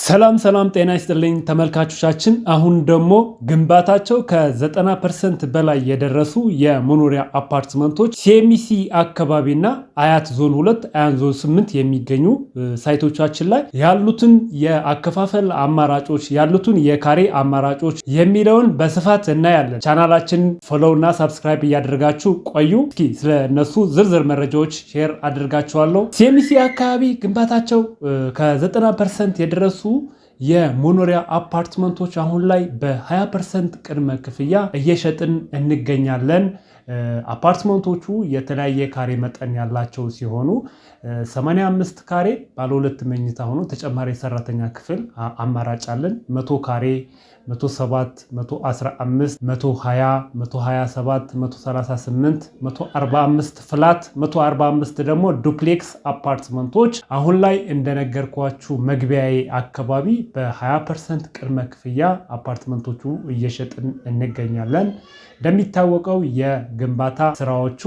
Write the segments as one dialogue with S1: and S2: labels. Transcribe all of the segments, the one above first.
S1: ሰላም ሰላም፣ ጤና ይስጥልኝ ተመልካቾቻችን። አሁን ደግሞ ግንባታቸው ከ90% በላይ የደረሱ የመኖሪያ አፓርትመንቶች ሲኤምሲ አካባቢና አያት ዞን 2፣ አያት ዞን 8 የሚገኙ site ኦቻችን ላይ ያሉትን የአከፋፈል አማራጮች፣ ያሉትን የካሬ አማራጮች የሚለውን በስፋት እናያለን። ቻናላችን follow እና subscribe እያደረጋችሁ ቆዩ። እስኪ ስለ እነሱ ዝርዝር መረጃዎች share አድርጋችኋለሁ። ሲኤምሲ አካባቢ ግንባታቸው ከ90% የደረሱ የመኖሪያ አፓርትመንቶች አሁን ላይ በ20% ቅድመ ክፍያ እየሸጥን እንገኛለን። አፓርትመንቶቹ የተለያየ ካሬ መጠን ያላቸው ሲሆኑ 85 ካሬ ባለ ሁለት መኝታ ሆኖ ተጨማሪ የሰራተኛ ክፍል አማራጭ አለን። 100 ካሬ፣ 107፣ 115፣ 120፣ 127፣ 138፣ 145 flat፣ 145 ደግሞ duplex አፓርትመንቶች አሁን ላይ እንደነገርኳችሁ መግቢያዬ አካባቢ በ20% ቅድመ ክፍያ አፓርትመንቶቹ እየሸጥን እንገኛለን። እንደሚታወቀው የግንባታ ስራዎቹ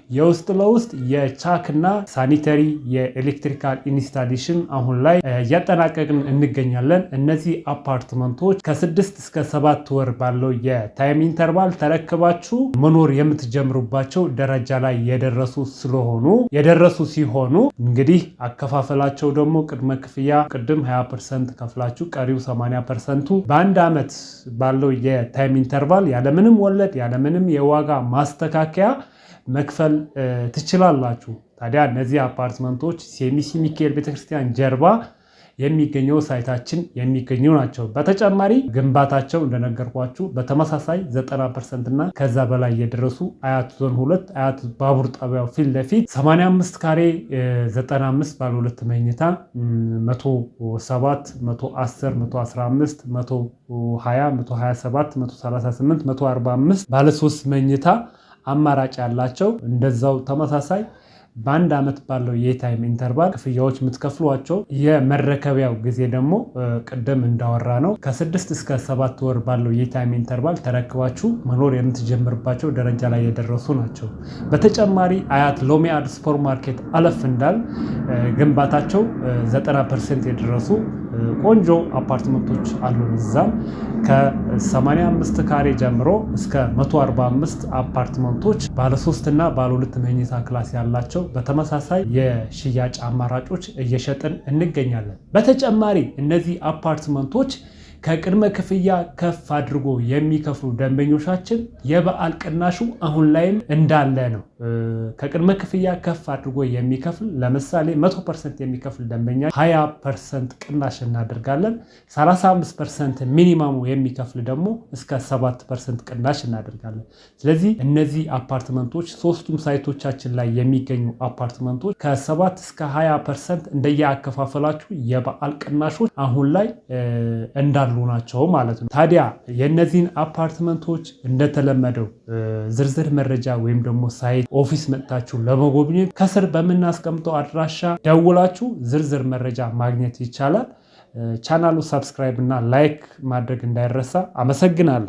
S1: የውስጥ ለውስጥ የቻክና sanitary የ electrical installation አሁን ላይ እያጠናቀቅን እንገኛለን። እነዚህ አፓርትመንቶች ከ6 እስከ 7 ወር ባለው የ time interval ተረክባችሁ መኖር የምትጀምሩባቸው ደረጃ ላይ የደረሱ ስለሆኑ የደረሱ ሲሆኑ እንግዲህ አከፋፈላቸው ደግሞ ቅድመ ክፍያ ቅድም 20% ከፍላችሁ ቀሪው 80% ኡ በአንድ ዓመት ባለው የ time interval ያለምንም ወለድ፣ ያለምንም የዋጋ ማስተካከያ መክፈል ትችላላችሁ። ታዲያ እነዚህ አፓርትመንቶች ሲኤምሲ ሚካኤል ቤተክርስቲያን ጀርባ የሚገኘው site ኣችን የሚገኙ ናቸው። በተጨማሪ ግንባታቸው እንደነገርኳችሁ በተመሳሳይ 90% እና ከዛ በላይ የደረሱ አያት ዞን 2፣ አያት ባቡር ጣቢያው ፊት ለፊት 85 ካሬ 95 ባለ ሁለት መኝታ፣ 107፣ 110፣ 115፣ 120፣ 127፣ 138፣ 145 ባለ 3 መኝታ አማራጭ ያላቸው፣ እንደዛው ተመሳሳይ በአንድ ዓመት ባለው የ time interval ክፍያዎች የምትከፍሏቸው፣ የመረከቢያው ጊዜ ደግሞ ቅድም እንዳወራነው ከ6 እስከ 7 ወር ባለው የ time interval ተረክባችሁ መኖር የምትጀምርባቸው ደረጃ ላይ የደረሱ ናቸው። በተጨማሪ አያት ሎሚያድ ሱፐር ማርኬት አለፍ እንዳል ግንባታቸው 90% የደረሱ ቆንጆ አፓርትመንቶች አሉን። እዛም ከ85 ካሬ ጀምሮ እስከ 145 አፓርትመንቶች ባለ 3 እና ባለ 2 መኝታ class ያላቸው በተመሳሳይ የሽያጭ አማራጮች እየሸጥን እንገኛለን። በተጨማሪ እነዚህ አፓርትመንቶች ከቅድመ ክፍያ ከፍ አድርጎ የሚከፍሉ ደንበኞቻችን የበዓል ቅናሹ አሁን ላይም እንዳለ ነው። ከቅድመ ክፍያ ከፍ አድርጎ የሚከፍል፣ ለምሳሌ 100% የሚከፍል ደንበኛ 20% ቅናሽ እናደርጋለን። 35% minimum ኡ የሚከፍል ደግሞ እስከ 7% ቅናሽ እናደርጋለን። ስለዚህ እነዚህ አፓርትመንቶች፣ ሶስቱም site ኦቻችን ላይ የሚገኙ አፓርትመንቶች ከ7 እስከ 20% እንደየአከፋፈላችሁ የበዓል ቅናሾች አሁን ላይ እንዳሉ ናቸው ማለት ነው። ታዲያ የእነዚህን አፓርትመንቶች እንደተለመደው ዝርዝር መረጃ ወይም ደግሞ site office መጥታችሁ ለመጎብኘት ከስር በምናስቀምጠው አድራሻ ደውላችሁ ዝርዝር መረጃ ማግኘት ይቻላል። ቻናሉ subscribe እና like ማድረግ እንዳይረሳ። አመሰግናለሁ።